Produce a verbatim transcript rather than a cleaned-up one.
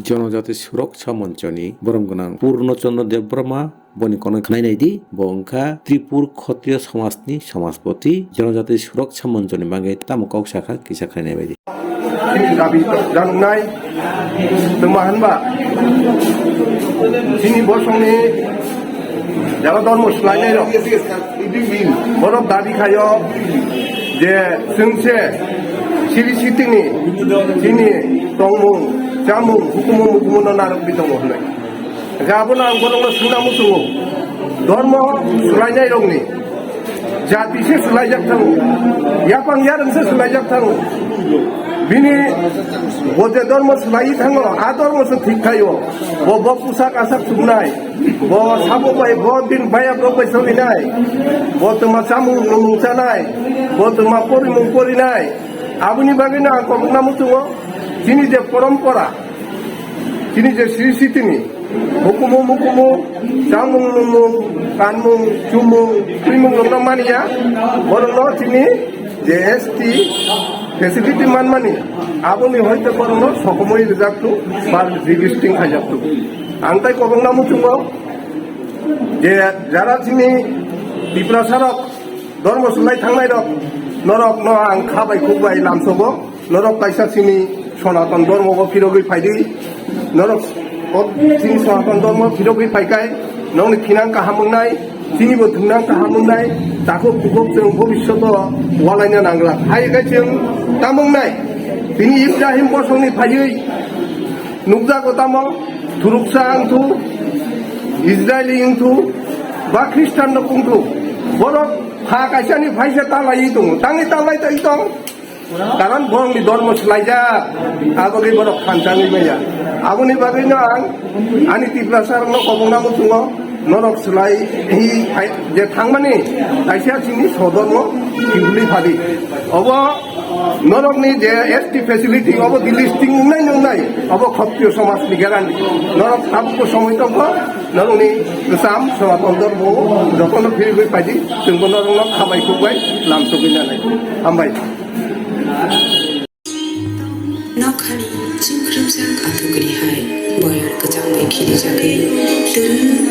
Jonojati Suroksha Monchoni borom gwnang Purno Chandra Debbarma boni kono khwnai nai di, bo wngkha Tripur Khotriyo Samajni Samajpoti, Jonojati Suroksha Monchoni bagwi tamo kok sakha kisa khwnai nai bai di. Chini dabi januknai, tongma hanba, chini bosongni jara dormo swlainai rok, borok dabi khayo je chwngse siri sitini chini tongmung, chamung, hukumu mukumu no narwk bi tongo hwnwi. Hwnkhe abono ang borokno swngna muchungo, dormo swlainai rokni jati se swlaijak thango, yapang yarwng se swlaijak thango. Bini bo je dormo swlaiwi thango, a dormo se thik khaio. Bo, bo pusak asak chumnai, bo sabo bai, bo din baya borok bai solinai, bo twma chamung nungmung chanai, bo twma porimung porinai. Aboni bagwino ang kokna muchungo, chini je porompora, chini je sri sitini hukumu mukumu, chamung nungmung, kanmung, chumung, twimung rokno maniya, borokno chini je S T facility manmani, aboni hoite borokno sokomoi rijaktu, ba registering khaijaktu. Ang tai kokna muchungo je jara chini Tiprasa rok dormo swlai thangnai rok, norok no ang kha bai khuk bai lamsogo, norok kaisa chini Sonaton dormo bo phirogwi phaidi, norok o chini Sonaton dormo phirogwi phaikai, nokni thinang kaham wngnai, chini bo thwngnang kaham wngnai, takhuk bukhuk chwng bhobishoto walaina nanglak. Hai khe chwng tamo wngnai, tini Ibrahim bosongni phaiwi nukjago tamo, thuruksa wngthu, Israeli wngthu, ba Khristan rok wngthu, borok pha kaisani phaisa talaiwi tongo. Tangwi talai tei tong? Karon borokni dormo swlaijak, aboni borok phan changwi maya. Aboni bagwino ang ani Tiprasa rokno kobongna muchungo, norok swlai hi hai je thangmani kaisa chini sodormo kibuli phadi. Obo norokni je S T facility obo delisting wngnai wngnai, obo Khottiyo somajni guarantee. Norok tabukbo somoi tongkho, norokni kwcham Sonaton dormo jotono phirigwi phaidi, chwngbo norokno khabai khukbai lamsogwi nanai. Hambai. Nokhani chimkhramjak athukri hai, boyar kwchang bai khirijagwi twrwng